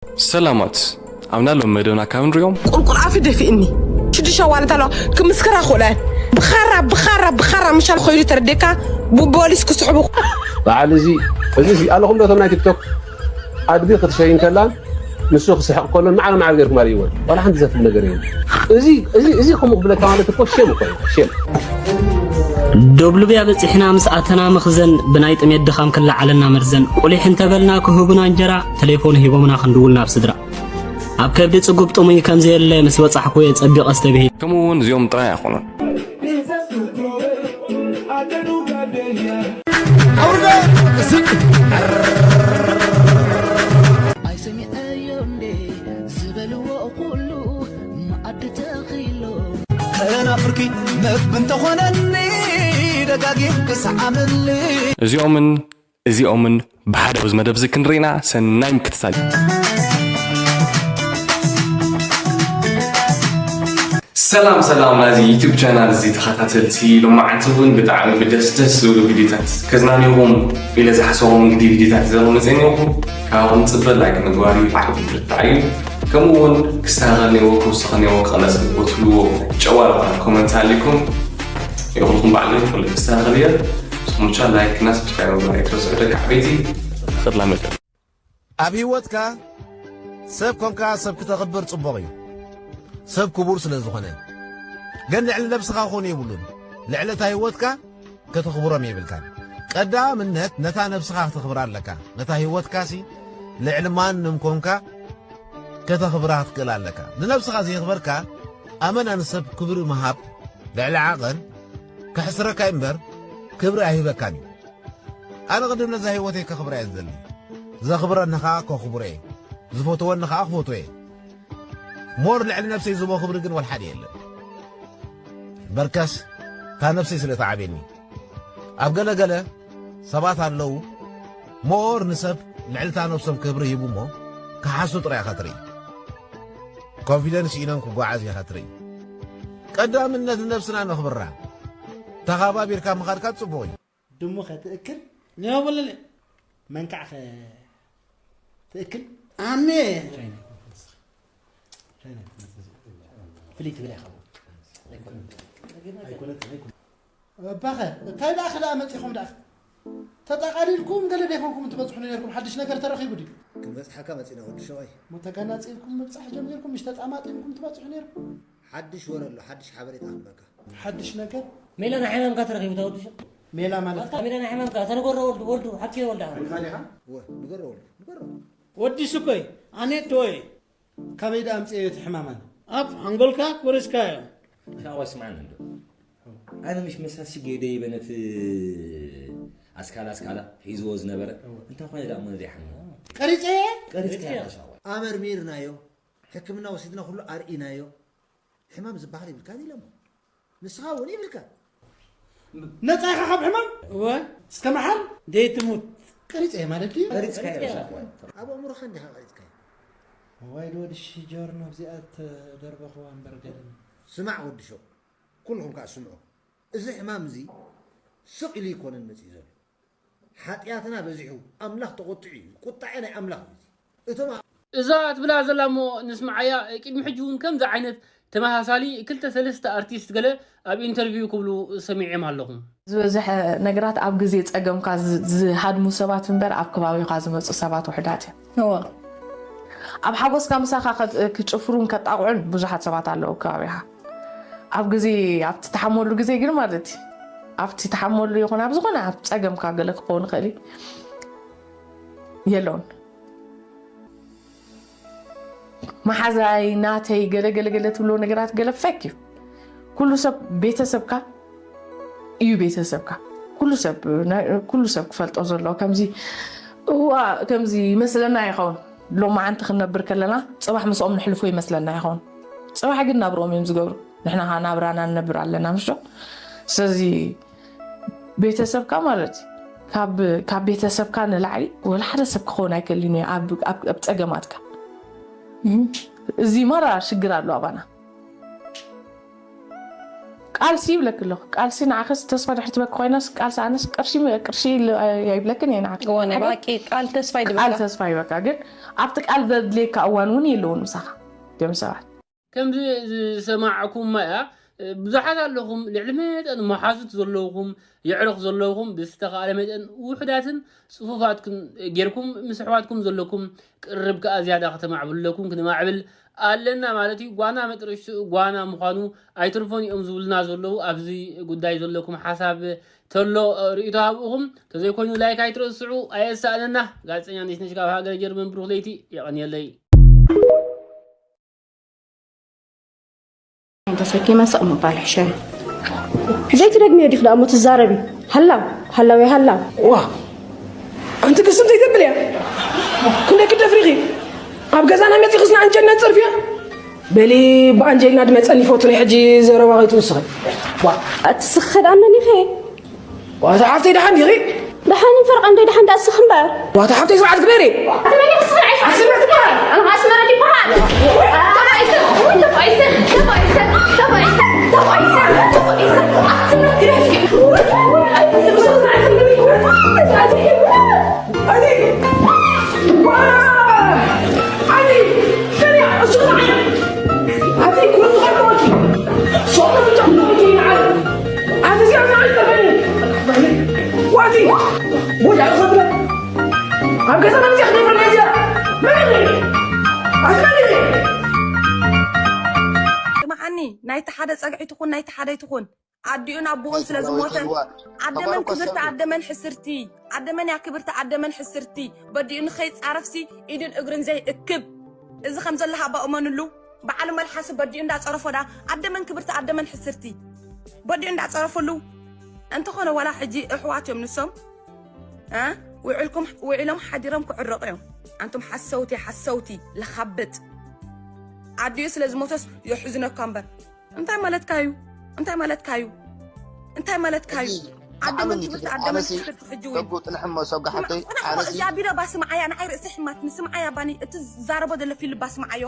ሰላማት ኣብና ሎም መደብና ካብ ንሪኦም። ቁልቁል ኣፊ ደፊእኒ ሽዱሽተ ዋለት ኣለዋ ክምስክራ ክእለ ብኻራ ብኻራ ብኻራ ምሻል ኮይዱ ተረዴካ ብቦሊስ ክስሕቡ በዓል እዚ እዚ ኣለኹም ዶ እቶም ናይ ቲክቶክ ኣድጊ ክትሸይን ከላን ንሱ ክስሕቕ ከሎን ማዕረ ማዕረ ገይርኩም ኣርእይወን ዋላ ሓንቲ ዘፍል ነገር የለን እዚ እዚ እዚ ከምኡ ክብለካ ማለት እኮ ሼም እኮ እዩ ሼም ዶብ ልብያ በጺሕና ምስ ኣተና መኽዘን ብናይ ጥሜት ድኻም ክለዓለና መርዘን ቁሊሕ እንተበልና ክህቡና እንጀራ ተሌፎን ሂቦምና ክንድውል ናብ ስድራ ኣብ ከብዲ ጽጉብ ጥሙይ ከም ዘየለ ምስ በጻሕኩ እየ ጸቢቐ ዝተብሂለ። ከምኡ እውን እዚኦም ጥራይ ኣይኮኑን። ኣይሰሚዐዮ እንዴ ዝበልዎ ኩሉ መኣዲ ተኺሎ ከናፍርኪ መግቢ እንተኾነኒ ደጋጊም ክሰዓመኒ እዚኦምን እዚኦምን ብሓደ ኣብዚ መደብ እዚ ክንርኢና ሰናይ ምክትታል እዩ። ሰላም ሰላም ናዚ ዩቱብ ቻናል እዚ ተኸታተልቲ ሎማዓንቲ እውን ብጣዕሚ ብደስ ደስ ዝብሉ ቪዲዮታት ከዝናንኹም ኢለ ዝሓሰቦም እንግዲ ቪዲዮታት ዘሮ መፅእኒኹም ካብኹም ፅበ ላይክ ምግባር እዩ ዓብዲ ትርታዕ እዩ። ከምኡ እውን ክስተኻኸል ነይዎ ክውስኸ ነይዎ ክቐነስ ነይዎ ትብልዎ ጨዋርታ ኮመንት ሃሊኩም ይኹልኩም ባዕለይ ኩሉ ክስተኻኸል እየ። ንስኹም ብቻ ላይክ እና ሰብስክራይብ ምግባር ኣይትረስዑ ደቂ ዓበይቲ። ተኸላ መደብ ኣብ ህይወትካ ሰብ ኮንካ ሰብ ክተኽብር ጽቡቕ እዩ። ሰብ ክቡር ስለ ዝኾነ። ግን ልዕሊ ነብስኻ ክኾኑ የብሉን። ልዕሊ እታ ህይወትካ ከተኽብሮም የብልካን። ቀዳምነት ነታ ነብስኻ ክተኽብራ ኣለካ። ነታ ህይወትካሲ ልዕሊ ማንም ኮንካ ከተኽብራ ክትክእል ኣለካ። ንነብስኻ ዘየኽበርካ ኣመና ንሰብ ክብሪ ምሃብ ልዕሊ ዓቐን ከሕስረካ እምበር ክብሪ ኣይህበካን እዩ። ኣነ ቅድም ነዛ ህይወተይ ከኽብራ እየ ዝደሊ። ዘኽብረኒ ኸዓ ከኽብሮ እየ። ዝፈትወኒ ኸዓ ክፈትዎ እየ። ሞር ልዕሊ ነብሰይ ዝቦ ክብሪ ግን ወልሓደ የለን። በርከስ እታ ነብሰይ ስለ ትዓብየኒ። ኣብ ገለ ገለ ሰባት ኣለዉ ሞር ንሰብ ልዕሊ እታ ነብሶም ክብሪ ሂቡ እሞ ክሓሱ ጥራይ ኢኻ ትርኢ። ኮንፊደንስ ኢኖም ክጓዓዝ ኢኻ ትርኢ። ቀዳምነት ንነብስና ነኽብራ። ተኻባቢርካ ምኻድካ ጽቡቕ እዩ። ድሙ ኸ ትእክል? ኒሆ በለለ። መንካዕ ኸ ትእክል? ኣነ ፍልይ ትብል ኢኻ። ኣይኮነትን ኣይኮነትን። ኣባኸ እንታይ ደኣ ክደኣ መጺኹም ደኣ ተጠቓሊልኩም ገለ ደይኮንኩም ትበጽሑ ነይርኩም ሓድሽ ነገር ተረኺቡ ድዩ? ክንበጽሓካ መጺና ወዲ ሸዋይ። ሞ ተጋናጺልኩም ምብጻሕ ጀሚርኩም ምሽ ተጣማጢምኩም ትበጽሑ ነይርኩም? ሓድሽ ወረ ኣሎ ሓድሽ ሓበሬታ ክንበካ። ሓድሽ ነገር ሜላ ናይ ሕማምካ ተረኺቡ ተወድሹ ሜላ ማለት ኣታ ሜላ ናይ ሕማምካ ተነጎሮ ወልዱ ወልዱ ሓኪ ወልዳ ወልዱ ወዲ ሱኮይ ኣኔት ዶይ ካበይ ዳ ኣምጽዮ እቲ ሕማማን ኣብ ሓንጎልካ ኮሪስካዮ ሻዋ ስማዕኒ እንዶ ኣነ ምሽ መሳሲ ገይደ ይበነት ኣስካላ ኣስካላ ሒዝዎ ዝነበረ እንታይ ኮነ ዳ እሞ ዘይሓመ ቀሪጸ ቀሪጽ ሻዋ ኣመርሚርናዮ ሕክምና ወሲድና ኩሉ ኣርኢናዮ ሕማም ዝበሃል ይብልካን ኢሎሞ። ንስኻ እውን ይብልካ። ነፃ ኢኻ ካብ ሕማም? እወ። እስከ መሓል? ደይትሙት። ቀሪፀ ማለት ድዩ? ኣብ ኣእምሮኻ እንዲኻ ቀሪፅካዮ። እዋይ ዶ ወዲ ሽጆርኖ ኣብዚኣ ተደርበኽዋ እምበር ገለን። ስማዕ ወዲ ሸው፣ ኩልኹም ከዓ ስምዑ። እዚ ሕማም እዚ ስቕ ኢሉ ኣይኮነን መፂኡ ዘሎ። ሓጢኣትና በዚሑ ኣምላኽ ተቖጢዑ እዩ። ቁጣዐ ናይ ኣምላኽ እዩ እዚ። እቶም ኣብ። እዛ ትብላ ዘላ እሞ ንስምዓያ፣ ቅድሚ ሕጂ እውን ከምዚ ዓይነት ተመሳሳሊ ክልተ ሰለስተ ኣርቲስት ገለ ኣብ ኢንተርቪው ክብሉ ሰሚዐዮም ኣለኹ። ዝበዝሐ ነገራት ኣብ ግዜ ጸገምካ ዝ- ዝሃድሙ ሰባት እምበር ኣብ ከባቢኻ ዝመጹ ሰባት ውሑዳት እዮም። እወ። ኣብ ሓጎስካ ምሳኻ ከ- ክጭፍሩን ከጣቕዑን ብዙሓት ሰባት ኣለዉ ኣብ ከባቢኻ። ኣብ ግዜ ኣብቲ ትሓመሉ ግዜ ግን ማለት እዩ ኣብቲ ትሓመሉ ይኹን ኣብ ዝኾነ ኣብ ፀገምካ ገለ ክኸውን ይኽእል እዩ የለውን መሓዛይ ናተይ ገለ ገለ ገለ ትብሎ ነገራት ገለ ፌክ እዩ ኩሉ ሰብ ቤተሰብካ እዩ ቤተሰብካ ኩሉ ሰብ ኩሉ ሰብ ክፈልጦ ዘለዎ ከምዚ እዋ ከምዚ ይመስለና ይኸውን ሎማዓንቲ ክንነብር ከለና ፅባሕ ምስኦም ንሕልፎ ይመስለና ይኸውን ፅባሕ ግን ናብርኦም እዮም ዝገብሩ ንሕና ከዓ ናብራና ንነብር ኣለና ምሽ ስለዚ ቤተሰብካ ማለት ካብ ቤተሰብካ ንላዕሊ ወላ ሓደ ሰብ ክኸውን ኣይከልን እዩ ኣብ ፀገማትካ እዚ ማራ ሽግር ኣሎ ኣባና ቃልሲ ይብለክ ኣለኹ። ቃልሲ ንዓኸስ ተስፋ ድሕር ትበክ ኮይናስ፣ ቃልሲ ኣነስ ቅርሺ፣ ቅርሺ ኢሉ ኣይብለክን እየ ንዓኽ። እወ፣ ናይ ሓገዝ ባቂ ቃል ተስፋ ቃል ይድበካ። ተስፋ ይበካ፣ ግን ኣብቲ ቃል ዘድልየካ እዋን እውን የለውን ምሳኻ። እዚኦም ሰባት። ከምዚ ዝሰማዕኩማ እያ፣ ብዙሓት ኣለኹም፣ ልዕሊ መጠን መሓዙት ዘለውኹም፣ የዕሩኽ ዘለውኹም፣ ብዝተኻእለ መጠን ውሑዳትን ጽፉፋትኩም ጌርኩም፣ ምስ ኣሕዋትኩም ዘለኩም ቅርብ ከኣ ዝያዳ ከተማዕብሉ ኣለኩም፣ ክነማዕብል ኣለና ማለት እዩ። ጓና መጥረሽትኡ ጓና ምዃኑ ኣይትርፎን እዮም ዝብሉና ዘለዉ። ኣብዚ ጉዳይ ዘለኩም ሓሳብ ተሎ፣ እ፣ ርእይቶ ሃብኡኹም፣ ተዘይኮይኑ ላይክ ኣይትረስዑ፣ ኣየሳእነና። ጋዜጠኛ ነሽነሽ ካብ ሃገረ ጀርመን፣ ብሩኽ ለይቲ፣ የቐንየለይ። ተሰኪመ ስቕ ምባል ሕሸኒ። ዘይትደግምዮ ዲኺ ደኣ እሞ ትዛረቢ? ሃላው፣ ሃላው፣ ሃላው። ዋ፣ ኣንቲ ግስም ዘይተብልያ። ክንደይ ክደፍሪኺ? ኣብ ገዛና መጺኽስ ንኣንጀልና ትጸርፍያ? በሊ፣ ብኣንጀልና ድመጸኒ ይፈቱ ናይ ሕጂ ዘረባ ከይትውስኺ። ዋ። ኣቲ ስኺ ደኣ መን ኢኺ? ዋታ ሓፍተይ ደሓን ዲኺ? ደሓን ፈርቓ እንዶ ደሓን ደኣ ስኺ እምበር። ዋታ ሓፍተይ ስርዓት ግበሪ። ኣቲ መን ኢኺ ስኺ? ኣስመረት ይበሃል። ኣነ ኣስመረት ይበሃል። ተባኢሰ፣ ተባኢሰ፣ ተባኢሰ፣ ተባኢሰ፣ ተባኢሰ፣ ተባኢሰ፣ ኣስመረት ግደፊ። ስምዓኒ፣ ናይቲ ሓደ ጸግዒ ትኹን፣ ናይቲ ሓደ ይትኹን፣ ኣዲኡን ኣቦኡን ስለ ዝሞተ፣ ኣደመን ክብርቲ ኣደመን ሕስርቲ፣ ኣደመን እያ ክብርቲ ኣደመን ሕስርቲ፣ በዲኡ ንኸይጻረፍሲ ኢድን እግርን ዘይእክብ። እዚ ከም ዘሎ ሃባ እመንሉ። በዓል መልሓሲ በዲኡ እንዳጸረፎ ዳ ኣደመን ክብርቲ ኣደመን ሕስርቲ። በዲኡ እንዳጸረፈሉ። እንተኾነ ዋላ ሕጂ እሕዋት እዮም ንሶም። እ? ውዕልኩም፣ ውዒሎም ሓዲሮም ክዕረቑ እዮም። ኣንቱም ሓሰውቲ፣ ሓሰውቲ፣ ለኻብጥ። ኣዲኡ ስለ ዝሞተስ የሕዝነካ እምበር። እንታይ ማለትካ እዩ? እንታይ ማለትካ እዩ? እንታይ ማለትካ እዩ? ሕጂ ዓደመን ዓመት ትምህርቲ ይትግረ-፣ ዓደመን ዓመት ትምህርቲ ሕጂ እውን። ተጉ ጥልሕ እሞ ሰጉ ሓተይ፣ ስማ-፣ ዓመት እዚ ኣቢሎ ባ ስምዓያ፣ ንዓይ ርእሲ ሕማትኒ፣ ስምዓያ ባኒ፣ እቲ ዝዛረቦ ዘሎ ፊልባ ስምዓዮ።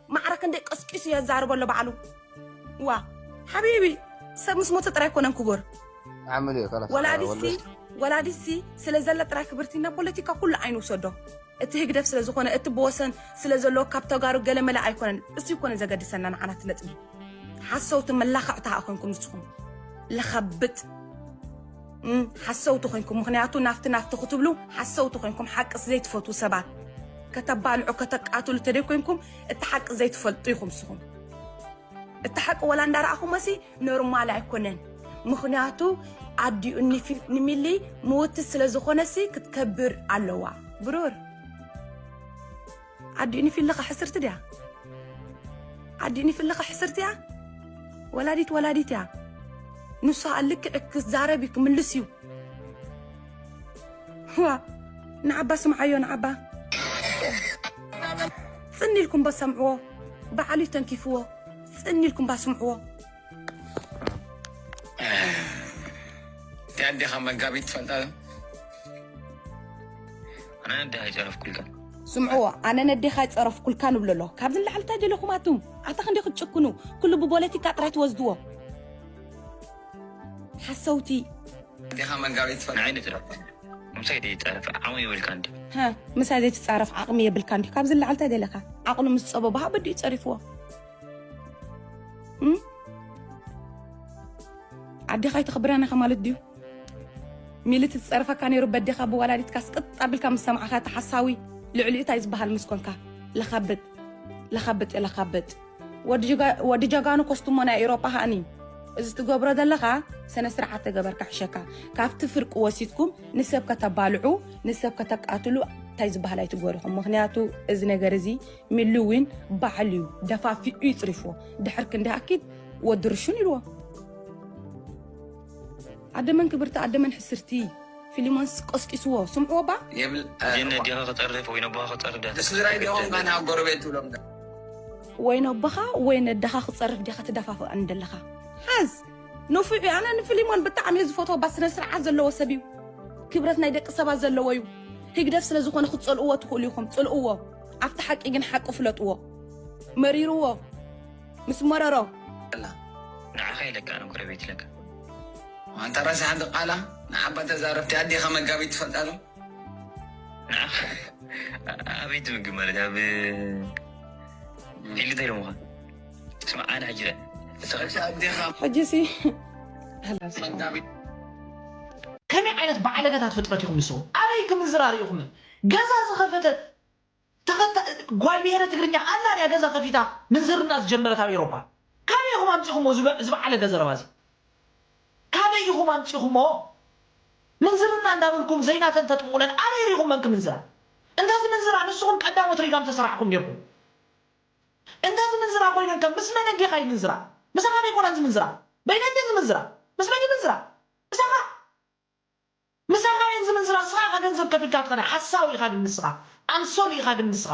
ማዕረ ክንደይ ቀስቂሱ የዛርቦ ኣሎ ባዕሉ። ዋ፣ ሓቢቢ፣ ሰብ ምስ ሞተ ጥራይ ኣይኮነን ክቡር። ዓምል እዩ፣ ከላስ፣ ወላዲሲ፣ ወላዲሲ ስለ ዘለ ጥራይ ክብርቲ፣ ናብ ፖለቲካ ኩሉ ዓይኑ ውሰዶ። እቲ ህግደፍ ስለ ዝኾነ፣ እቲ ብወሰን ስለ ዘለዎ ካብ ተጋሩ ገለ መለ ኣይኮነን። እሱ ይኮነ ዘገድሰና ንዓና እቲ ነጥቢ። ሓሰውቲ መላኽዕቲ ሃ ኮይንኩም ንስኹም። ለኸብጥ። እም፣ ሓሰውቲ ኮይንኩም። ምኽንያቱ ናፍቲ ናፍቲ ክትብሉ ሓሰውቲ ኮይንኩም፣ ሓቅስ ዘይትፈትዉ ሰባት። ከተባልዑ፣ ከተቃትሉ ተደይ ኮይንኩም፣ እቲ ሓቂ ዘይትፈልጡ ኢኹም ንስኹም። እቲ ሓቂ ወላ እንዳረኣኹሞሲ ኖርማል ኣይኮነን። ምኽንያቱ ኣዲኡ ንፊ-፣ ንሚሊ ምውቲ ስለ ዝኾነሲ ክትከብር ኣለዋ። ብሩር። ኣዲኡ ንፊልኻ ሕስርቲ ድያ? ኣዲኡ ንፊልኻ ሕስርቲ እያ? ወላዲት ወላዲት እያ። ንሱ ኸኣ ልክዕ ክዛረብ እዩ፣ ክምልስ እዩ። ዋ፣ ንዓባ ስምዓዮ፣ ንዓባ። ጽን ኢልኩም በሰምዕዎ። ባዕሉ እዩ ተንኪፍዎ። ጽን ኢልኩም ባስምዕዎ። እቲ ኣዴኻ መጋቢት ትፈልጣ ዶ? ኣነ ነዴኻ ኣይጸረፍኩልካን። ስምዕዎ፣ ኣነ ነዴኻ ኣይጸረፍኩልካን እብሎ ኣሎ። ካብዚ ንላዕሊ እንታይ ደለኹም ኣቱም? ኣታ ክንደይ ክትጭክኑ? ኩሉ ብፖለቲካ ጥራይ ትወስድዎ። ሓሰውቲ። ኣዴኻ መጋቢት ትፈልጣ? ንዓይ ንጽረፍ። ምሳይ ዘይትጻረፍ ዓቕሚ የብልካን ድዩ? ሃ፣ ምሳይ ዘይትጻረፍ ዓቕሚ የብልካን ድዩ? ካብዚ ንላዕሊ እንታይ ደለኻ? ዓቕሉ ምስ ጸበቦ ሃ በዲኡ ጸሪፍዎ። እም? ኣዴኻ ኣይተኽብረን ኢኻ ማለት ድዩ? ሚሊ ትጸርፈካ ነይሩ በዴኻ ብወላዲትካ ስቅጥ ኣቢልካ ምስ ሰማዕኻ እቲ ሓሳዊ ልዕሊኡ እንታይ ዝበሃል ምስ ኮንካ? ለኻብጥ፣ ለኻብጥ፣ ለኻብጥ። ወዲ ጀጋ-፣ ወዲ ጀጋኑ ኮስትሞ ናይ ኤውሮጳ ሃኒ። እዚ ትገብሮ ዘለኻ ስነ ስርዓት ተገበርካ ሕሸካ። ካብቲ ፍርቂ ወሲድኩም ንሰብ ከተባልዑ፣ ንሰብ ከተቃትሉ እንታይ ዝበሃል ኣይትግበሩ ኢኹም። ምኽንያቱ እዚ ነገር እዚ ሚሊ ዊን ባዕሉ እዩ ደፋፊኡ ይጽሪፍዎ። ድሕር ክንዲ ኣኪድ ወዲ ርሹን ኢልዎ። ኣደመን ክብርቲ ኣደመን ሕስርቲ ፊሊሞንስ ቀስቂስዎ። ስምዕዎ ባ? የብል፣ እ፣ ጀን ዲኻ ክጸርፍ ወይ ነቦኻ ክጸርፍ ዳ ንስድራይ ዲኹም ተገደደ? ጋና ጎረቤት ትብሎም ዶ? ወይ ነቦኻ ወይ ነደኻ ክጸርፍ ዲኻ ትደፋፍኣኒ ደለኻ? ሓዝ! ንፉዕ እዩ። ኣነ ንፊሊሞን ብጣዕሚ እየ ዝፈትዎ። ባ ስነ ስርዓት ዘለዎ ሰብ እዩ። ክብረት ናይ ደቂ ሰባት ዘለዎ እዩ። ህግደፍ ስለ ዝኾነ ክትጸልእዎ ትኽእሉ ኢኹም። ጽልእዎ። ኣብቲ ሓቂ ግን ሓቂ ፍለጥዎ። መሪርዎ። ምስ መረሮ። ንዓኸ ኢለካ ኣነ ጎረቤት ኢለካ። ኣንታ ራስኻ ድቓላ ንሓባ ተዛረብቲ ኣዴኻ መጋቢት ትፈልጣ ዶ? ንዓኻ ኣበይ ትምግብ ማለት ኣብ ፊልድ ኢሎምኻ። ስማዕ ኣነ ሕጂ እዛ እታ ኣዴኻ ሕጂሲ መጋቢት ከመይ ዓይነት ባዕለገታት ፍጥረት ኢኹም ንስኹም? ኣበይ ክምንዝራ ርኢኹም? ገዛ ዝኸፈተ ተኸታ ጓል ብሄረ ትግርኛ ኣላ ድያ ገዛ ከፊታ ምንዝርና ዝጀመረት ኣብ ኤሮፓ? ካበይ ኢኹም ኣምጺኹሞ እዚ በ- እዚ ባዕለገ ዘረባ እዚ? ካበይ ኢኹም ኣምጺኹሞ? ምንዝርና እንዳበልኩም ዘይናተን ተጥምቑለን ኣበይ ርኢኹመን ክምንዝራ? እንተ ዝምንዝራ ንስኹም ቀዳሞት ሪጋም ተሰራዕኩም ኔርኩም። እንተ ዝምንዝራ ኮይነን ከ ምስ መን እንዲኻ ይምንዝራ? ምሳኻ ዶ ኣይኮናን ዝምንዝራ? በይነን ድየን ዝምንዝራ? ምስ መን ይምንዝራ? ምሳኻ? ምሳኻ እየን ዝምንዝራ። ንስኻ ኢኻ ገንዘብ ከፊልካ ትኸዳ። ሓሳዊ ኢኻ ግን ንስኻ። ኣንሶል ኢኻ ግን ንስኻ።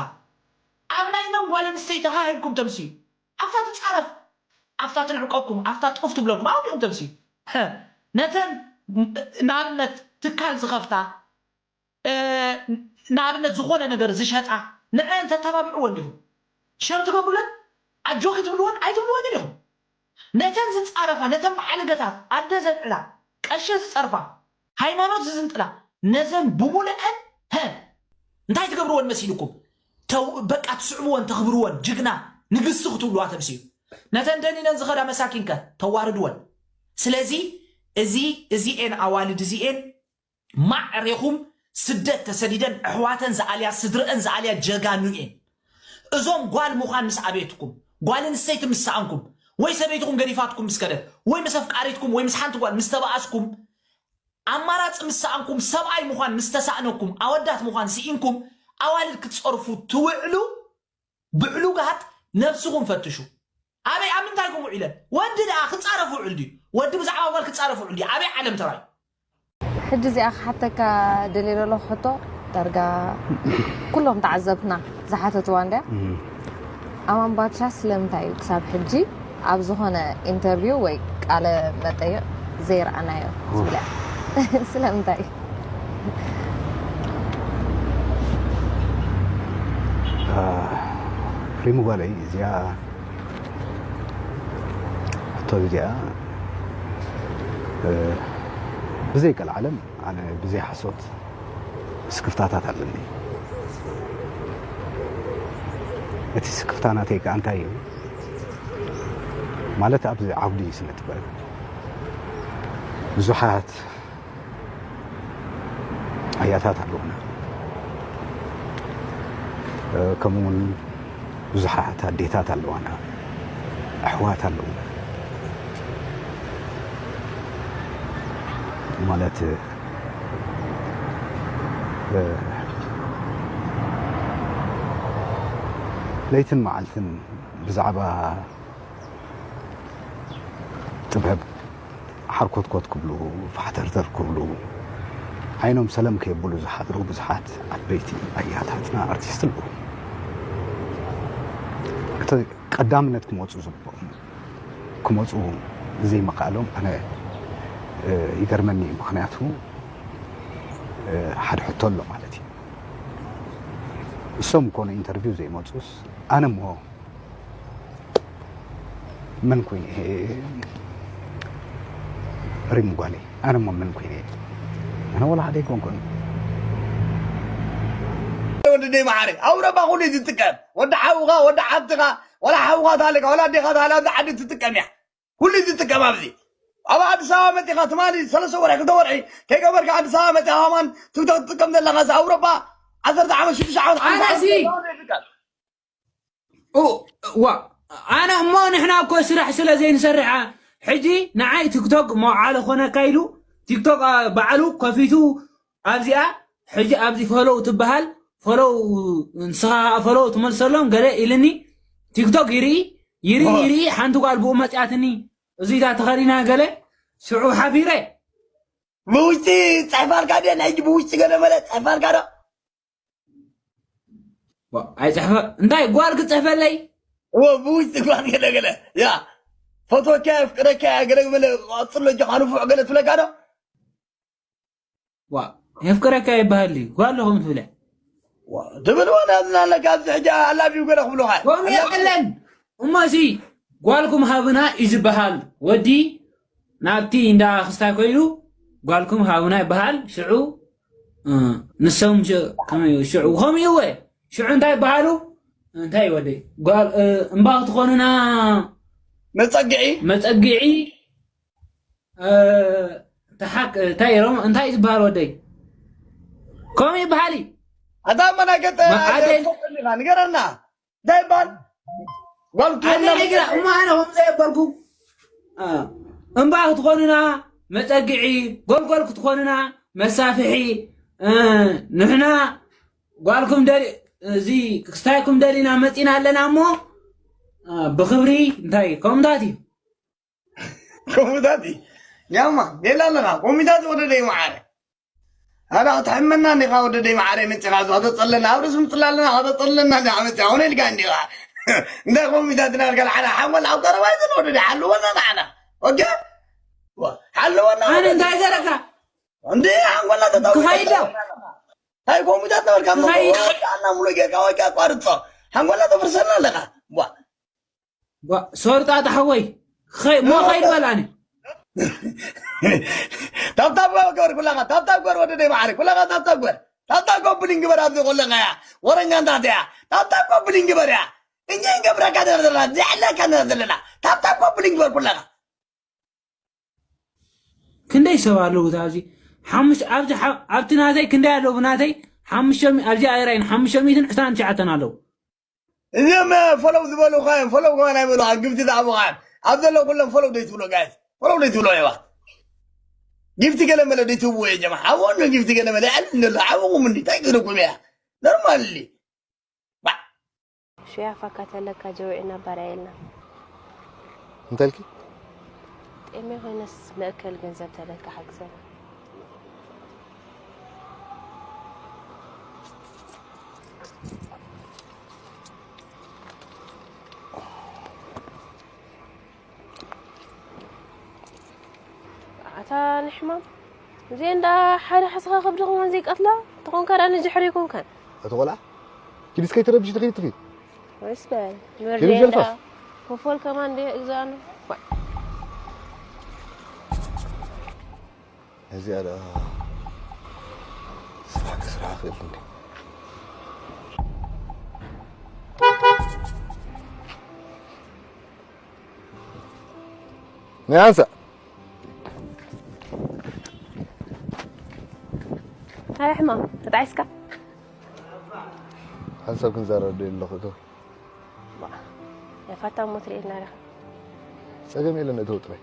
ኣብ ናይ መን ጓል ኣንስተይቲ ሃ ሂብኩም ተምስዩ? ኣብታ ትጻረፍ፣ ኣብታ ትንዕቀኩም፣ ኣብታ ጡፍ ትብለኩም ኣብኡ ዲኹም ተምስዩ? ነተን ንኣብነት ትካል ዝኸፍታ ንኣብነት ዝኾነ ነገር ዝሸጣ ንዐን ተተባብዕወን ዲኹም? ሸር ትገብሩለን? ኣጆኺ ትብልወን ኣይትብልወን ዲኹም? ነተን ዝጻረፋ ነተን በዓልገታት ኣደ ዘልዕላ ቀሺ ዝጸርፋ ሃይማኖት ዝዝንጥላ ነዘን ብሙልዐን ሀ እንታይ ትገብርወን መሲልኩም? ተው በቃ ትስዕብወን ተኽብርወን ጅግና ንግስቲ ክትብልዋ ተምስዩ። ነተን ደኒነን ዝኸዳ መሳኪንከ ተዋርድወን። ስለዚ እዚ እዚኤን ኣዋልድ እዚኤን ማዕሬኹም ስደት ተሰዲደን ኣሕዋተን ዝኣልያ ስድረአን ዝኣልያ ጀጋኑ እየን። እዞም ጓል ምዃን ምስ ኣቤትኩም ጓል ኣንስተይቲ ምስ ሰኣንኩም ወይ ሰበይትኹም ገዲፋትኩም ምስ ከደት ወይ ምስ ኣፍቃሪትኩም ወይ ምስ ሓንቲ ጓል ምስ ተባኣስኩም ኣማራፂ ምስ ሰኣንኩም ሰብኣይ ምዃን ምስ ተሳእነኩም ኣወዳት ምዃን ስኢንኩም ኣዋልድ ክትፀርፉ ትውዕሉ ብዕሉጋት ነብስኹም ፈትሹ። ኣበይ ኣብ ምንታይ ኢኹም ውዒለን? ወዲ ደኣ ክጻረፍ ውዕል ድዩ? ወዲ ብዛዕባ ጓል ክጻረፍ ውዕል ድዩ? ኣበይ ዓለም ተራዩ? ሕጂ እዚኣ ክሓተካ ደልየ ዘለኹ ሕቶ ዳርጋ ኩሎም ተዓዘብትና ዝሓተትዋ እንድያ። ኣማን ባድሻ ስለምንታይ እዩ ክሳብ ሕጂ ኣብ ዝኾነ ኢንተርቪው ወይ ቃለ መጠይቕ ዘይረኣናዮ ትብል እያ። ስለምንታይ? ሪሙ ጓለይ እዚኣ ሕቶ እዚኣ ብዘይ ቀልዓለም ኣነ ብዘይ ሓሶት ስክፍታታት ኣለኒ። እቲ ስክፍታ ናተይ ከኣ እንታይ እዩ ማለት ኣብዚ ዓውዲ ስነ ጥበብ ብዙሓት ኣያታት ኣለዉና። ከምኡ እውን ብዙሓት ኣዴታት ኣለዋና፣ ኣሕዋት ኣለዉና። ማለት ለይትን መዓልትን ብዛዕባ ጥበብ ሓርኮትኮት ክብሉ ፋሕተርተር ክብሉ ዓይኖም ሰለም ከየብሉ ዝሓድሩ ብዙሓት ዓበይቲ ኣያታትና ኣርቲስት ኣለዉ። እቲ ቀዳምነት ክመፁ ዝግብኦም ክመፁ ዘይምኽኣሎም ኣነ ይገርመኒ እዩ። ምክንያቱ ሓደ ሕቶ ኣሎ ማለት እዩ። እሶም ኮነ ኢንተርቪው ዘይመፁስ ኣነ እሞ መን ኮይነ እየ ሪም ጓለይ ኣነ እሞ መን ኮይነ እየ ኣነ ወላ ሓደ ኣይኮንኩን ወዲ ደይ መዓረ ኣውሮፓ ኩሉ እዩ ዝጥቀም ወዲ ሓውኻ ወዲ ሓብትኻ ወላ ሓውኻ ታለካ ወላ ኣዴኻ ታለ ኣብዚ ዓዲ ትጥቀም እያ ኩሉ እዩ ዝጥቀም ኣብዚ ኣብ ኣዲስ ኣበባ መፂኻ ትማሊ ሰለስተ ወርሒ ክልተ ወርሒ ከይገበርካ ኣዲስ ኣበባ መፂኻ ከማን ትክቶክ ትጥቀም ዘለኻ ኣውሮፓ ዓሰርተ ዓመት ሽዱሽተ ዓመት ሓምሳ ዓመት ዋ ኣነ እሞ ንሕና እኮ ስራሕ ስለ ዘይንሰርሕ ሕጂ ንዓይ ቲክቶክ መውዓሊ ኮነካ ኢሉ ቲክቶክ ባዕሉ ከፊቱ ኣብዚኣ ሕጂ ኣብዚ ፈሎው ትበሃል ፈሎው ንስኻ ፈሎው ትመልሰሎም ገለ ኢልኒ ቲክቶክ ይርኢ ይርኢ ይርኢ ሓንቲ ጓል ብኡ መፅያትኒ እዚታ ተኸዲና ገለ ሽዑ ሓፊረ ብውሽጢ ፅሕፋልካ ድየ ናይ ብውሽጢ ገለ መለ ፅሕፋልካ ዶ ኣይፅሕፈ እንታይ ጓል ክፅሕፈለይ ብውሽጢ ጓል ገለ ገለ ያ ፈትወካ የፍቅረካ ገለ መለ ቀፅሎ ጆካ ንፉዕ ገለ ትብለካ ዶ የፍቅረካ ይበሃል ጓል ለኹም ትብለ ትብል ወላ ዝናለካ ኣብዚ ሕጂ ኣላቢው ገለ ክብሉካ ከምኡ የለን እሞ እዚ ጓልኩም ሃብና እዩ ዝበሃል። ወዲ ናብቲ እንዳ ክስታይ ኮይኑ ጓልኩም ሃብና ይበሃል። ሽዑ ንሶም ሽዑ ከምኡ ሽዑ እንታይ ይበሃሉ? እንታይ ወደይ ጓል እምባ ክትኾንና መፀግዒ መፀግዒ እንታይ ዝበሃል ወደይ ከምኡ ይበሃል። ኣታ መናገጠ ንገረና እንታይ ይበሃል? ጓል እማ ኣነ ከም ዘየበልኩ እምባ ክትኾንና መፀግዒ ጎልጎል ክትኾንና መሳፍሒ ንሕና ጓልኩም እዚ ክስታይኩም ደሊና መፂና ኣለና እሞ ብክብሪ እንታይ ከምታት እዩ ከምታት እዩ ያማ ሌላ ኣለና ኮሚታት ወደ ደይ መዓረ ኣላ ክትሕመና እንዲኻ ወደ ደይ መዓረ መፂኻ እዚ ከተፀለና ኣብ ርእሲ ምፅላ ኣለና ከተፀለና እንዲ ዓመፅ ኣሁን ኢልካ እንዲኻ እንታይ ኮሚታት ናልካ ዓላ ሓንጎል ኣብ ቀረባ ይዘን ወደ ደይ ሓልወና ንዓና ኦኬ ሓልወና ኣነ እንታይ ገረካ እንዲ ሓንጎልና ተታው እንታይ ኮሚታት ነበርካ ኣና ሙሉ ጌርካ ወይ ኣቋርፆ ሓንጎልና ተፍርሰና ኣለካ ሶርጣ ተሓወይ ሞ ኸይድ በላኒ ታብታብ ገበር ኩላኻ ታብታብ ገበር ወደ ደይ ማዕረ ኩላኻ ታብታብ ገበር ታብታብ ኮብሊን ግበር ኣብዚ ኩለኻ እያ ወረኛ እንታት እያ ታብታብ ኮብሊን ግበር እያ እኛ እንገብረካ ዘለና ዘለና ዘዕለካ ዘለና ዘለና ታብታብ ኮብሊን ግበር ኩላኻ ክንደይ ሰብ ኣለዉ ኣብዚ ሓሙሽ ኣብዚ ኣብቲ ናተይ ክንደይ ኣለዉ ናተይ ሓሙሽተ ኣብዚ ኣይራይን ሓሙሽተ ሚእትን ዕስራን ትሽዓተን ኣለዉ እዚኦም ፈለው ዝበሉኻ እዮም ፈለው ከማን ኣይበሉኻ ግፍቲ ዝኣቡኻ እዮም ኣብ ዘሎ ኩሎም ፈለው ደይ ትብሎ ጋይስ ፈለው ደይ ትብሎ የባ ጊፍቲ ገለ መለ ደይ ትብዎ እየ ጀማ ሓወኑ ጊፍቲ ገለ መለ ይዕል እንደሎ ሓወኹም እንዲ እንታይ ክብለኩም እያ ኖርማል ሽያ ፋካ ተለካ ጀውዒና ባርያ የልና እንተልኪ ጤሜ ኮይነስ መእከል ገንዘብ ተለካ ሓግዘና ኣታ ንሕማም እዚ እንዳ ሓደ ሓስኻ ከብዲ ከማን ዘይቀትላ ተኾንካ ዳ ንድሕሪ ይኮንካ እቲ ቆልዓ ኪዲስ ከይትረብሽ ትኽእል ትኽእል ወይስ በል ኪዲ ጀልፋስ ኮፎል ከማን እንደ እግዛኑ እዚኣ ደኣ ስራሕ ክስራሕ ክእል እንደ ናይ ሓንሳእ ኣይ ሕማም ተጣዒስካ ሓንሳብ ክንዛረብ ዶ ኣለኹ እቶ ያፋታ እሞ ትርእየና ኢኻ ጸገም የለን እቶ ጥራይ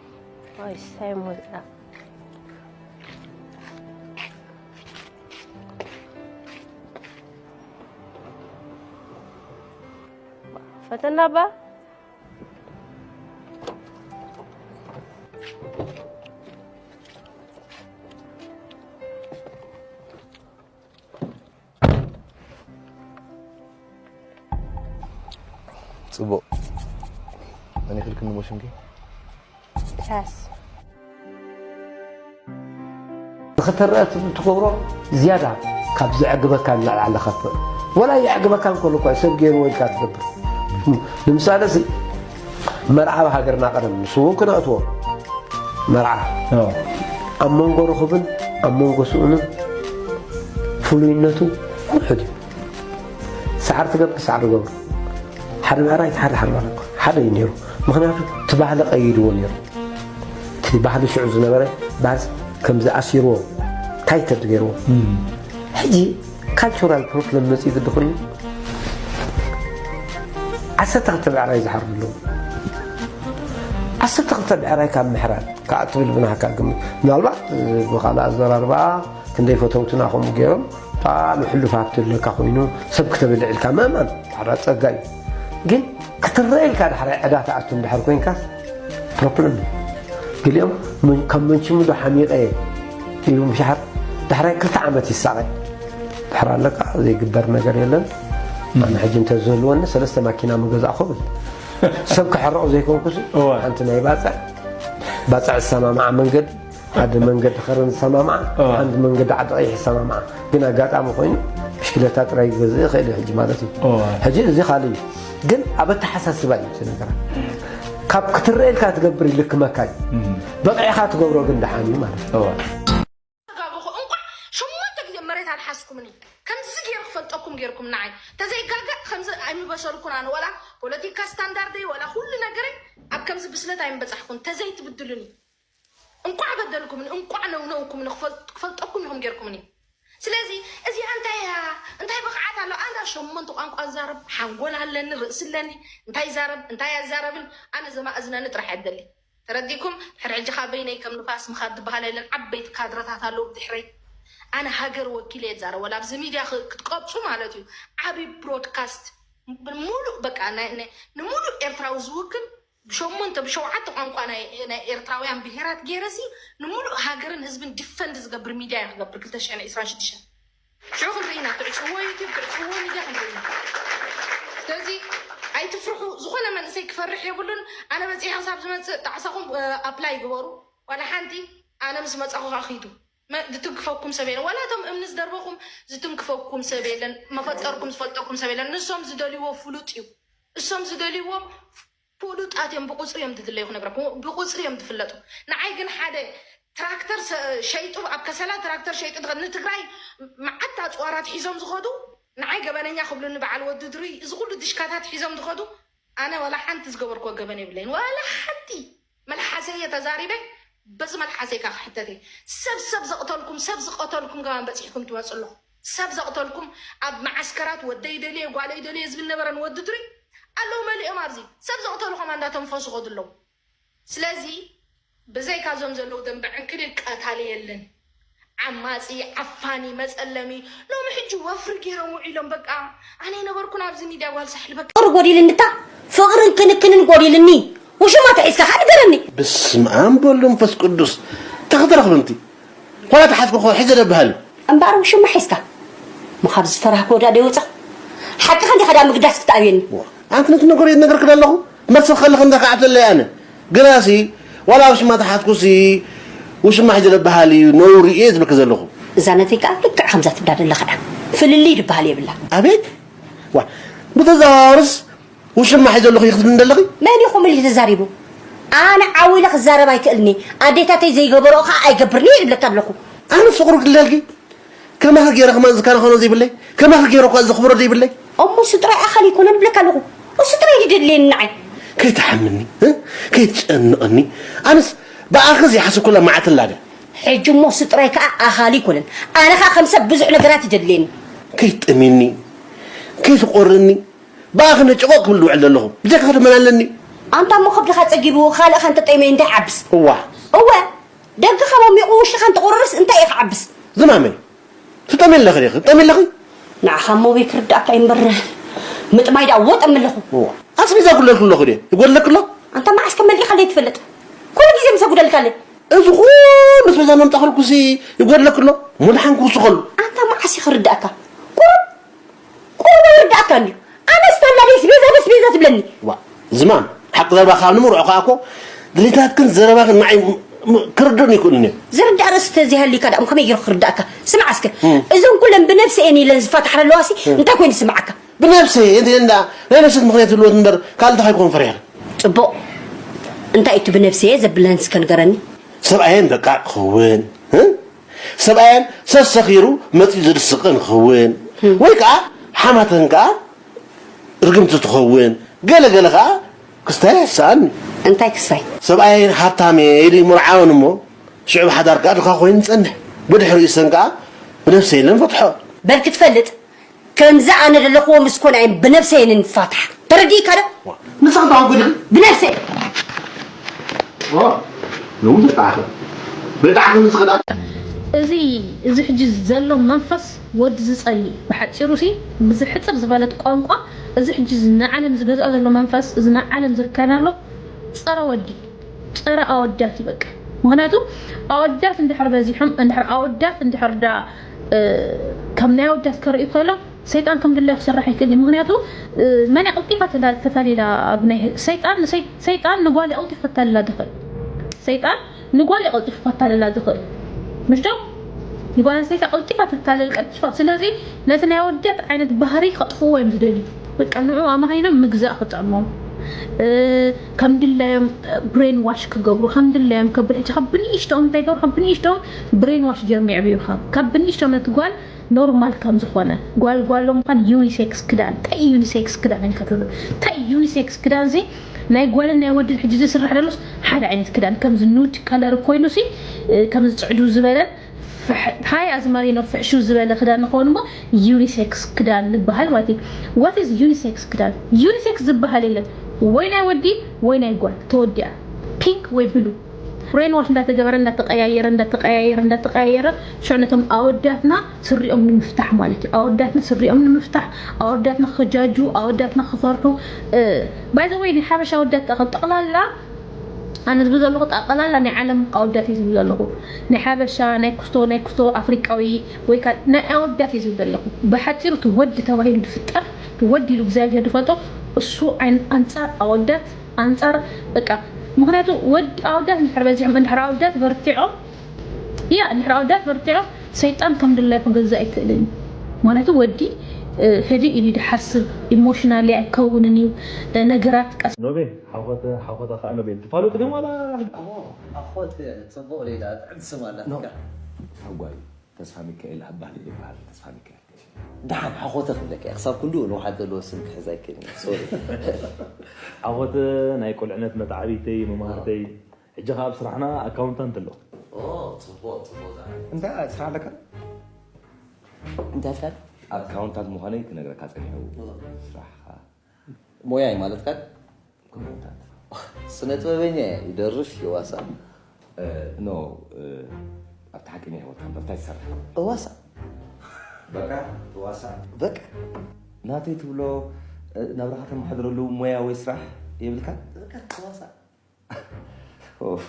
ኣይ ሳይ ሞዝኣ ፈተና ባ ጽቡቕ መን ይኽልክኒ ሞሽንኪ ራስ ንኽትረአ ትገብሮ ዝያዳ ካብ ዘዕግበካ ንላዕሊ ኣለካ ወላ የዕግበካ እንከሎ እኳ ሰብ ገይርዎ ኢልካ ትገብር ንምሳሌ ሲ መርዓ ኣብ ሃገርና ቀደም ንሱ እውን ክነእትዎ መርዓ ኣብ መንጎ ርኹብን ኣብ መንጎ ስኡንን ፍሉይነቱ ውሑድ እዩ። ሳዕሪ ትገብር ሳዕሪ ገብሩ ሓደ ብዕራይ ሓደ ሓደ ማለት ሓደ እዩ ነይሩ። ምክንያቱ እቲ ባህሊ ቀይድዎ ነይሩ። እቲ ባህሊ ሽዑ ዝነበረ ባዝ ከም ዝኣሲርዎ ታይተድ ገይርዎ። ሕጂ ካልቸራል ፕሮብለም መፅኡ ግዲ ኮይኑ ዓሰርተ ክልተ ብዕራይ ዝሓርዱ ኣለዉ። ዓሰርተ ክልተ ብዕራይ ካብ ምሕራድ ከዓ ትብል ብናህካ ግምት ምናልባት ብካልእ ኣዘራርባ ክንደይ ፈተውትና ከምኡ ገይሮም ብጣዕሚ ሕሉፍ ሃብቲ ኣለካ ኮይኑ ሰብ ክተብልዕ ኢልካ ምእማን ሓደ ፀጋ እዩ ግን ክትረአ ኢልካ ዳሕራይ ዕዳ ትኣቱ እንድሕር ኮይንካስ ፕሮብለም እዩ ገሊኦም ከም መንችሙ ዶ ሓሚቐ ኢሉ ምሻሓር ዳሕራይ ክልተ ዓመት ይሳቐ ድሕር ኣለካ ዘይግበር ነገር የለን ኣነ ሕጂ እንተዝህልወኒ ሰለስተ ማኪና ምገዛእኹ ብል ሰብ ክሕረቑ ዘይኮንኩስ ሓንቲ ናይ ባፅዕ ባፅዕ ዝሰማማዓ መንገዲ ሓደ መንገዲ ከረን ዝሰማማዓ ሓደ መንገዲ ዓዲ ቀይሕ ዝሰማማዓ ግን ኣጋጣሚ ኮይኑ ብሽክለታ ጥራይ ይገዝእ ይኽእል እዩ ሕጂ ማለት እዩ ሕጂ እዚ ካልእ እዩ ግን ኣብ ኣተሓሳስባ እዩ እቲ ነገራት ካብ ክትረኤልካ ትገብር ይልክመካ እዩ። በቂዕካ ትገብሮ ግን ደሓን እዩ ማለት እዩ። ተጋገኹ። እንኳዕ ሸሞንተ ግዜ መሬት ኣልሓስኩምኒ። ከምዚ ገይሩ ክፈልጠኩም ገይርኩም ንዓይ። ተዘይጋገ ከምዚ ኣይምበሰልኩን ኣነ። ዋላ ፖለቲካ ስታንዳርደይ ዋላ ኩሉ ነገረይ ኣብ ከምዚ ብስለት ኣይምበጻሕኩን። ተዘይትብድሉኒ። እንኳዕ በደልኩምኒ፣ እንኳዕ ነውነውኩምኒ። ክፈል- ክፈልጠኩም ኢኹም ገይርኩምኒ። ስለዚ እዚኣ እንታይ እያ? እንታይ ብቕዓት ኣለዋ? ኣነ ሸሞንተ ቋንቋ ዛረብ ሓንጎል ኣለኒ፣ ርእሲ ኣለኒ። እንታይ ዛረብ እንታይ ኣዛረብን ኣነ ዘማእዝነኒ ጥራሕ እያ ደሊ። ተረዲኩም? ድሕሪ ሕጂ ካብ በይነይ ከም ንፋስ ምኻድ ዝበሃል የለን። ዓበይቲ ካድረታት ኣለዉ ብድሕረይ። ኣነ ሃገር ወኪለ እየ ዝዛረብ። ወላ ኣብዚ ሚድያ ክ- ክትቀብጹ ማለት እዩ። ዓቢ ብሮድካስት ሙሉእ በቃ ናይ- ናይ- ንሙሉእ ኤርትራዊ ዝውክል ብሸሞንተ ብሸውዓተ ቋንቋ ናይ ናይ ኤርትራውያን ብሄራት ገይረሲ ንሙሉእ ሃገርን ህዝብን ዲፈንድ ዝገብር ሚድያ እየ ክገብር ክልተ ሽሕን ዕስራን ሽዱሽተን ሽዑ ክንርኢ ኢና። ትዕፅዎ ዩቲብ ትዕፅዎ ሚድያ ክንርኢ ኢና። ስለዚ ኣይትፍርሑ። ዝኾነ መንእሰይ ክፈርሕ የብሉን። ኣነ በፂሐ ክሳብ ዝመፅእ ጣዕሳኹም ኣፕላይ ግበሩ። ዋላ ሓንቲ ኣነ ምስ መፃኹ ከዓ ኪዱ። መ- ዝትንክፈኩም ሰብ የለን። ዋላ እቶም እምኒ ዝደርበኹም ዝትንክፈኩም ሰብ የለን። መፈጠርኩም ዝፈልጠኩም ሰብ የለን። ንሶም ዝደልይዎ ፍሉጥ እዩ። እሶም ዝደልይዎም ፍሉጣት እዮም። ብቁፅሪ እዮም ዝድለዩ ክነግረኩም። ብቁፅሪ እዮም ዝፍለጡ። ንዓይ ግን ሓደ ትራክተር ሰ- ሸይጡ ኣብ ከሰላ ትራክተር ሸይጡ ዝኸ- ንትግራይ መዓት ኣፅዋራት ሒዞም ዝኸዱ ንዓይ ገበነኛ ክብሉኒ በዓል ወዲ ድሩይ እዚ ኩሉ ድሽካታት ሒዞም ዝኸዱ ኣነ ዋላ ሓንቲ ዝገበርክዎ ገበን የብለይን። ዋላ ሓንቲ መልሓሰይ እየ ተዛሪበ። በዚ መልሓሰይ ካ ክሕተት እየ። ሰብ ሰብ ዘቕተልኩም ሰብ ዝቐተልኩም ገባን በፂሕኩም ትመፁ ኣለኹ። ሰብ ዘቕተልኩም ኣብ መዓስከራት ወደይ ደልየ ጓለይ ደልየ ዝብል ነበረ ንወዲ ድሩይ ኣለዉ መሊኦም ኣብዚ ሰብ ዘቕተሉ ከማ እንዳተንፈሱ ከዱ ኣለዉ። ስለዚ ብዘይካ እዞም ዘለዉ ደንበ ዕንክሊል ቀታሊ የለን። ዓማፂ ዓፋኒ መፀለሚ ሎሚ ሕጂ ወፍሪ ገይሮም ውዒሎም በቃ ኣነ ይነበርኩን ኣብዚ ሚድያ ጓል ሳሕል በቃ ፍቅር ጎዲልንታ ፍቅርን ክንክንን ጎዲልኒ ውሽማ ተሒዝካ ከ ንገረኒ። በስመ ኣብ ወወልድ ወመንፈስ ቅዱስ። እንታይ ክትረኽቢ እንቲ? ዋላ ተሓዝኩ እኮ ሒዘ ደብሃል። እምበኣር ውሽማ ሒዝካ እሞ ካብ ዝፈራህክዎ ዳኣ ደይወፃኹ? ሓቅኻ እንዲኻ ዳኣ ምግዳስ ክትኣብየኒ። ኣንቲ ነቲ ነገር እየ ዝነግረኪ ዘለኹ። መርሲ ከለኺ እንታይ ክዓብተለይ ኣነ? ግናሲ ዋላ ውሽማ ተሓዝኩሲ ውሽማ ሒዘ ደብሃል እዩ ነውሪ እየ ዝብለኪ ዘለኹ። እዛ ነተይ ከኣ ልክዕ ከምዛ ትብላ ዘለኻ እያ። ፍልልይ ድበሃል የብላ። ኣቤት ዋ ብተዘዋዋርስ ውሽማ ሒዘ ኣለኹ ኢኺ ትብልኒ ዘለኺ? መን እዩ ከምኡ ኢሉ ተዛሪቡ? ኣነ ዓው ኢለ ክዛረብ ኣይክእልን እየ። ኣዴታተይ ዘይገበርኦ ከኣ ኣይገብርን እየ ይብለኪ ኣለኹ። ኣነ ፍቕሩ ክልለልኪ? ከማኺ ገይረ ከማን ዝከናኸኖ ዘይብለይ? ከማኺ ገይረ እኳ ዘኽብሮ ዘይብለይ? እሞ እሱ ጥራይ ኣኻሊ ኣይኮነን እብለኪ ኣለኹ። እሱ ጥራይ እዩ ዘድልየኒ ንዓይ። ከይትሓምኒ፣ እ? ከይትጨንቐኒ። ኣነስ ብኣኺ ዘይሓሰብኩላ መዓልቲ ኣላ ድያ? ሕጂ እሞ እሱ ጥራይ ከኣ ኣኻሊ ኣይኮነን። ኣነ ከኣ ከም ሰብ ብዙሕ ነገራት እዩ ዘድልየኒ። ከይትጠምየኒ፣ ከይትቖርኒ። ብኣኺ ነጭቖቕ ክብል ዝውዕል ዘለኹ ብጀካኺ ድመን ኣለኒ። ኣንታ እሞ ከብድኻ ጸጊቡ ካልእኻ እንተጠምየ እንታይ ይዓብስ? እዋ። እወ ደገኻ ሞሚቑ ውሽጥኻ እንተቑርርስ እንታይ እዩ ክዓብስ? ዝማመይ ትጠምየ ኣለኺ ዲኺ? ትጠምየ ኣለኺ? ንዓኻ እሞ ኣበይ ክርድኣካ እዩ እምበር ምጥማይ ደኣ ወጠሚ ኣለኹ። እዋ ኣስቤዛ ይጉድለልኪ ኣሎ እኮ ድየ? ይጎድለኪ ኣሎ? ኣንታ መዓስ ከ መሊእካለይ ትፈልጥ? ኩሉ ግዜ ምስ ኣጉደልካለይ። እዚ ኩሉ ኣስቤዛ መምጻእክልኩሲ ይጎድለኪ ኣሎ? እሞ ደሓን ክውስኸሉ። ኣንታ መዓስ እዩ ክርድኣካ? ቁሩብ ቁሩብ ኣይርድኣካን ድዩ? ኣነስ ታላ ደይ ኣስቤዛ ኣስቤዛ ትብለኒ። ዋ ዝማም ሓቂ ዘረባ ካብ ንምርዖ ከኣ እኮ ድሌታትክን ዘረባኽን ንዓይ ም- ም- ክርድኡኒ ኣይክእሉን እዮም። ዝርዳእ ርእሲ ተዘይሃልዩካ ደኣ ከመይ ገይሩ ክርዳእካ? ስማዕ እስከ እዞን ኩለን ብነብሰ እየን ኢለን ዝፋታሓ ዘለዋሲ እንታይ ኮይኑ ዝስማዓካ? ብነብሰ እየ እንተ ኢለን ደኣ ናይ ነፍሰት ምኽንያት ይህልወት እምበር ካልእ እንታይ ከይኮን ፈሪሐ። ጽቡቕ እንታይ እቲ ብነብሰ እየ ዘብለን እስከ ንገረኒ? ሰብኣየን በቃ ክኸውን እ? ሰብኣየን ሰሰኺሩ መፂኡ ዝድስቐ ንኸውን ወይ ከዓ ሓማተን ከዓ ርግምቲ ትኸውን ገለ ገለ ከዓ ክስታይ ኣይሰኣን እዩ። እንታይ ክስታይ? ሰብኣየን ሃብታም እየ ኢሉ ይምርዓወን እሞ ሽዑ ብሓዳር ከዓ ድኻ ኮይኑ ይፀንሕ። ብድሕሪኡ ሰን ከዓ ብነፍሰ የለን ፈትሖ። በል ክትፈልጥ ከምዚ ኣነ ዘለኽዎ ምስ ኮነ እየን ብነብሰይ እየን ንፋታሕ። ተረዲእካ ዶ? ንስኺ ተሓጉዲ ኢኺ? ብነብሰይ። ኦ፣ ሎሚ ብጣዕኺ። ብጣዕኺ ንስኺ ደኣ። እዚ እዚ ሕጂ ዘሎ መንፈስ ወዲ ዝጸሊ ብሓጺሩ ሲ ብዝሕጽር ዝበለት ቋንቋ እዚ ሕጂ እዚ ንዓለም ዝገዝኣ ዘሎ መንፈስ እዚ ንዓለም ዝርከና ኣሎ ጸረ ወዲ ጸረ ኣወዳት እዩ በቃ። ምኽንያቱ ኣወዳት እንድሕር በዚሖም እንድሕር ኣወዳት እንድሕር ዳ ከም ናይ ኣወዳት ከርእዩ ከሎ ሰይጣን ከም ድላዩ ክሰርሕ ኣይክእል እዩ። ምኽንያቱ መን እያ ቀልጢፋ ተታሊላ ኣብ ናይ ሰይጣን ሰይጣን ንጓል እያ ቀልጢፉ ከታልላ ዝኽእል። ሰይጣን ንጓል እያ ቀልጢፉ ከታልላ ዝኽእል። ምሽ ዶ? ንጓል ኣንስተይቲ ቀልጢፋ ትታለል ቀልጢፋ። ስለዚ ነቲ ናይ ኣወዳት ዓይነት ባህሪ ከጥፍእዎ እዮም ዝደልዩ። በቃ ንዑ ኣማሃይኖም ምግዛእ ክጠዕሞም። ከም ድላዮም ብሬን ዋሽ ክገብሩ፣ ከም ድላዮም ከብል ሕጂ ካብ ብንእሽቶም እንታይ ገብሩ፣ ካብ ብንእሽቶም ብሬን ዋሽ ጀርሚ ዕብዩኻ። ካብ ብንእሽቶም ነቲ ጓል ኖርማል ከም ዝኾነ፣ ጓል ጓሎም ምዃን፣ ዩኒሴክስ ክዳን። እንታይ ዩኒሴክስ ክዳን ኢልካ ትብል? እንታይ ዩኒሴክስ ክዳን እዚ? ናይ ጓልን ናይ ወድን ሕጂ ዝስራሕ ደሎስ ሓደ ዓይነት ክዳን፣ ከምዚ ኑድ ከለር ኮይኑ ሲ፣ ከምዚ ጽዕዱ ዝበለን ፍሕ-፣ ሃይ ኣዝማሪኖ ፍሕሹ ዝበለ ክዳን ንኸውን እሞ ዩኒሴክስ ክዳን ዝበሃል ማለት እዩ። What is ዩኒሴክስ ክዳን? ዩኒሴክስ ዝበሃል የለን። ወይ ናይ ወዲ ወይ ናይ ጓል ተወዲኣ። ፒንክ ወይ ብሉ። ብሬን ዋሽ እንዳተገበረ፣ እንዳተቀያየረ፣ እንዳተቀያየረ፣ እንዳተቀያየረ፣ ሽዑ ነቶም ኣወዳትና ስሪኦም ንምፍታሕ ማለት እዩ። ኣወዳትና ስሪኦም ንምፍታሕ፣ ኣወዳትና ክጃጁ፣ ኣወዳትና ክፈርሑ። ባይ ዘ ወይ ናይ ሓበሻ ኣወዳት ጠቕላላ ኣነ ዝብል ዘለኹ ጠቕላላ ናይ ዓለም ኣወዳት እዩ ዝብል ዘለኹ። ናይ ሓበሻ፣ ናይ ኩስቶ፣ ናይ ኩስቶ ኣፍሪቃዊ ወይ ከዓ ናይ ኣወዳት እዩ ዝብል ዘለኹ። ብሓፂሩ እቲ ወዲ ተባሂሉ ዝፍጠር፣ እቲ ወዲ ኢሉ እግዚኣብሔር ዝፈልጦ፣ እሱ ዓይን-፣ ኣንፃር ኣወዳት፣ ኣንፃር በቃ። ምኽንያቱ ወዲ ኣወዳት እንድሕር በዚሖም፣ እንድሕር ኣወዳት በርቲዖም፣ ያ እንድሕር ኣወዳት በርቲዖም፣ ሰይጣን ከም ድላዩ ክገዝእ ኣይክእልን እዩ። ምኽንያቱ ወዲ፣ እ፣ ህድእ ኢሉ እዩ ዝሓስብ፣ ኢሞሽናሊ ኣይከውንን እዩ፣ እ፣ ነገራት ቀስ ኖቤል፣ ሓኾተ፣ ሓኾተ ኸዓ ኖቤል። ትፋለጡ ድዮም ዋላ? እሞ፣ ኣኾት ጽቡቕ ሌላ፣ ጥዕምቲ ስም ኣላትካ። ኖ። ሓጓይ፣ ተስፋ ሚካኤል ኣባህሊ ይበሃል፣ ተስፋ ሚካኤል። ደሓን፣ ሓኾተ ክብለካ እየ። ክሳብ ክንድኡ ንውሓት ዘለዎ ስም ክሕዝ ኣይክእልን እየ። ሶሪ። ሓኾተ ናይ ቁልዕነት መተዓብይተይ፣ መማህርተይ። ሕጂ ኸዓ ኣብ ስራሕና ኣካውንታንት ኣለኹ። ኦ፣ ጽቡቕ፣ ጽቡቕ ደኣ። እንታይ ስራሕ ኣለካ? እንታይ ኣልካ? ኣካውንታንት ምዃነይ ክነግረካ ጸኒሑ። ኦ። ስራሕኻ? ሞያይ ማለትካ? ኮሜንታት። ስነ ጥበበኛ እየ፣ ይደርፍ፣ ይዋሳእ። እ፣ ኖ፣ እ፣ ኣብቲ ሓቀኛ ህይወትካ እንታይ ትሰርሕ? እዋሳእ። በቃ፣ ትዋሳእ። በቃ። ናተይ ትብሎ፣ እ፣ ናብራኻ ተመሓድረሉ ሞያ ወይ ስራሕ የብልካን? በቃ፣ ትዋሳእ። ኦፍ፣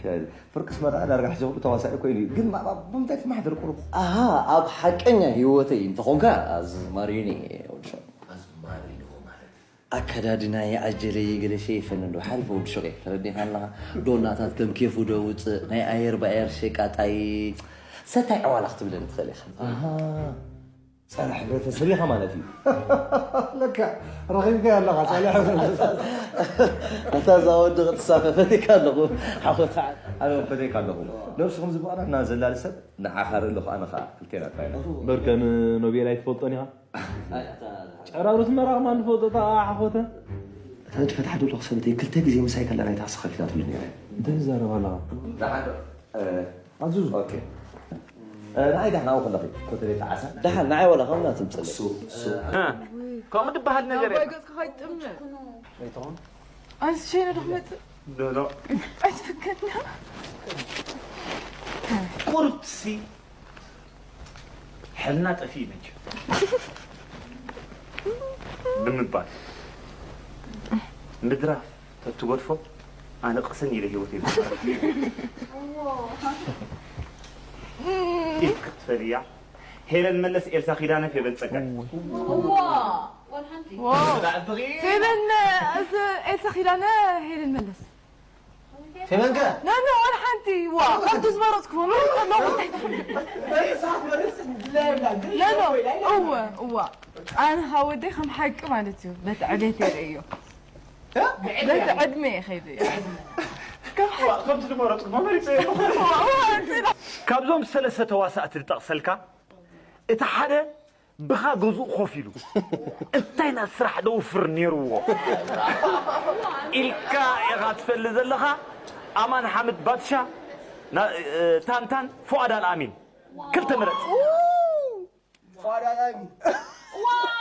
ሻይ። ፍርቅስ መርዓ ዳርጋ ሕጂ ኩሉ ተዋሳኢ ኮይኑ እዩ። ግን ማ-፣ ማ-፣ ብምንታይ ትመሓደር ቁሩብ? ኣሃ፣ ኣብ ሓቀኛ ህይወተይ እንተኾንካ ኣዝማሪኒ እየ፣ ወዲ ሸው። ኣዝማሪኒ ማለት? ኣከዳድናይ፣ ኣጀለይ፣ ገለ ሸይፈኒ ዶ፣ ሓሪፍ ወዲ ሸው እየ። ተረዲእካ ኣለኻ? ዶናታት ከም ኬፉ ዶ ውፅእ፣ ናይ ኣየር ብኣየር ሸቃጣይ፣ ሰታይ ዕዋላ ክትብለኒ ትኽእል ኢኻ። ኣሃ። ጸረ ሕብረተሰብ ኢኻ ማለት እዩ። ለካ ረኺብካዮ ኣለኻ፣ ጸረ ሕብረተሰብ። ኣታ እዛ ወዲ ክትሳፈ ፈቲካ ኣለኹ፣ ሓኾታ። ኣነ እውን ፈቲካ ኣለኹ። ነብስኹም ዝበቕራ እና ዘላሊ ሰብ ንዓኻ ርኢ ኣለኹ፣ ኣነ ኸኣ ክልቴና ጥራይ ኢና። እምበር ከም ኖቤል ኣይትፈልጦን ኢኻ። ጨራሩ ትመራ ከማን ንፈልጦ፣ እታ ሓኾተ። እታ ንፈትሓ ዘለኹ ሰበይተይ ክልተ ግዜ ምሳይ ከላ ናይታ ክሲ ከፊላትሉ ነይረ። እንታይ ትዛረብ ኣለኻ? ደሓን ዶ? እ፣ ኣዙዙ። ኦኬ። እ፣ ንዓይ ዳሕና ኣብኡ ከለኺ፣ ኮተቤት ዓሳ። ደሓን፣ ንዓይ ዋላ ከምና ትምፅእ። እሱ፣ እሱ። እ፣ ከምኡ ዝበሃል ነገር ኣባይ የለን። ገፅካ ከይትጥምት። ኣይትኾን? ኣንስ ሸይነ ዶ ክመፅእ? ዶ፣ ዶ። ኣይትፍከና። ቁርብትሲ ሕልና ጠፊኡ መቸም። ብምባል ምድራፍ ተትገድፎ ኣነ ቅስን ኢለ ህይወት ይብል። ኢልክ ክትፈልያ ሄለን መለስ፣ ኤልሳ ኪዳነ፣ ፌበን ጸጋይ። እዋ፣ ዋን ሓንቲ። ዋው። ፌበን፣ እዚ ኤልሳ ኪዳነ፣ ሄለን መለስ። ፌበን ከ? ኖ፣ ኖ፣ ዋን ሓንቲ። ዋ፣ ካብቲ ዝመረጽኩ መምረጽ ኣለዎ። ኖ፣ ኖ፣ እወ፣ እዋ። ኣነ ካብ ወደይ ከም ሓቂ ማለት እዩ። በቲ ዕቤት የርእዮ። እ? በቲ ዕድመ እየ ከይደ እየ። ከም ሓቂ። ከምቲ ዝመረጽኩ መመሪጸ እየ። እዋ፣ እዋ፣ ኣንተ ዶ? ካብዞም ሰለስተ ተዋሳእቲ ዝጠቕሰልካ፣ እቲ ሓደ ብኻ ገዝኡ ኮፍ ኢሉ፣ እንታይ ናብ ስራሕ ደውፍር ነይርዎ ኢልካ ኢኻ ትፈልጥ ዘለኻ? ኣማን ሓምድ ባድሻ፣ ና-፣ እ፣ ታንታን፣ ፉኣድ ኣልኣሚን። ክልተ ምረጽ። ፉኣድ ኣልኣሚን።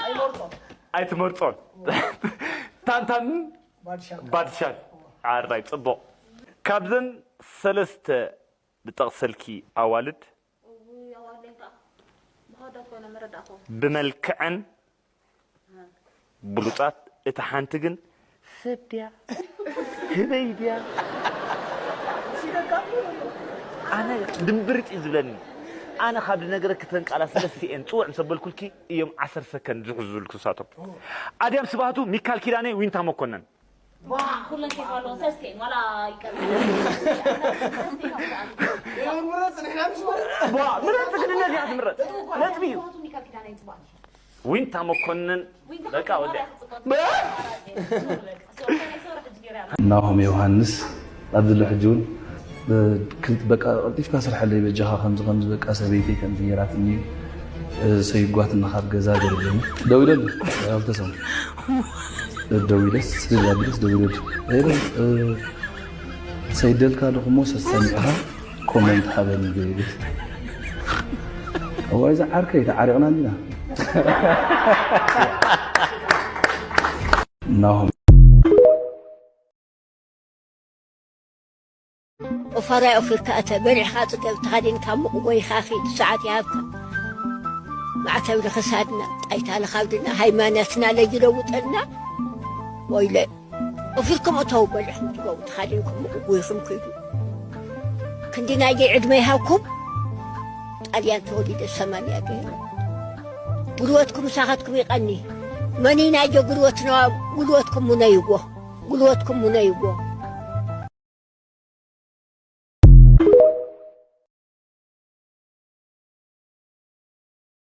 ኣይመርጾን። ኣይትመርጾን። ታንታን ባድሻ። ባድሻ። ኣራይ፣ ጽቡቕ። ካብዘን ሰለስተ ዝጠቕሰልኪ ኣዋልድ፣ እውይ፣ ኣዋልደይ ከዓ ብኻዳት ኮይኖም መረዳእኮ። ብመልክዐን ብሉጻት፣ እታ ሓንቲ ግን ሰብ ድያ? ህበይ ድያ? ኣነ ድምብርጥ እዩ ዝብለኒ። ኣነ ካብ ዝነግረኪ እተን ቃላት ሰለስቲኤን ጽውዕ ምስ ኣበልኩልኪ እዮም ዓሰርተ ሰከንድ ዝሕዙ ዝብልኩ ንሳቶም። ኣድያም ስብሃቱ፣ ሚካል ኪዳነ፣ ዊንታ መኮነን። ዋ፣ ኩለን ሴፍ ኣለዎ፣ ሰስቴን፣ ዋላ ይቀር። ዋ፣ ምረጽ፣ ንሕና ንስመርጥ። ዋ፣ ምረጽ፣ ግድነት እያ ትምረጽ። ነጥቢ እዩ። ዊንታ መኮንን፣ በቃ ወዲያ። ናሆም ዮሃንስ ኣብዚ ኣሎ ሕጂ እውን በቃ ቀልጢፍካ ስርሐለይ በጃኻ ከምዚ ከምዚ በቃ ሰበይተይ ከምዚ ጌራትኒ ሰይጓትኒ ካብ ገዛ ገርለኒ ደዊለሉ። ክልተ ሰሙ ደዊለስ ስልል ኣቢለስ ደዊለሉ ሰይደልካ ኣለኹሞ ሰሰሚዕኻ ኮመንት ሃበኒ ዘይብል። እዋይ እዛ ዓርከይ ተዓሪቕና እንዲና። ናሆም ኦፋራይ ኦፊርካ እተ በሊዕኻ ጽገብ ተኸዲንካ ሙቕ ጎይኻ ኺድ ሰዓት ይሃብካ። ማዕተብ ንኽሳድና ጣይታ ልኻብድና ሃይማኖትና ለይለውጠልና። ወይለ ኦፊርኩም እተው በሊዕኹም ትገቡ ተኸዲንኩም ሙቕ ጎይኹም ኪዱ። ክንዲ ናይገይ ዕድመ ይሃብኩም። ጣልያን ተወሊደ ሰማንያ ገይረ ጉልበትኩም ምሳኻትኩም ይቐኒ። መኒ ናይገ ጉልበትና ጉልበትኩም ሙነይዎ ጉልበትኩም ሙነይዎ።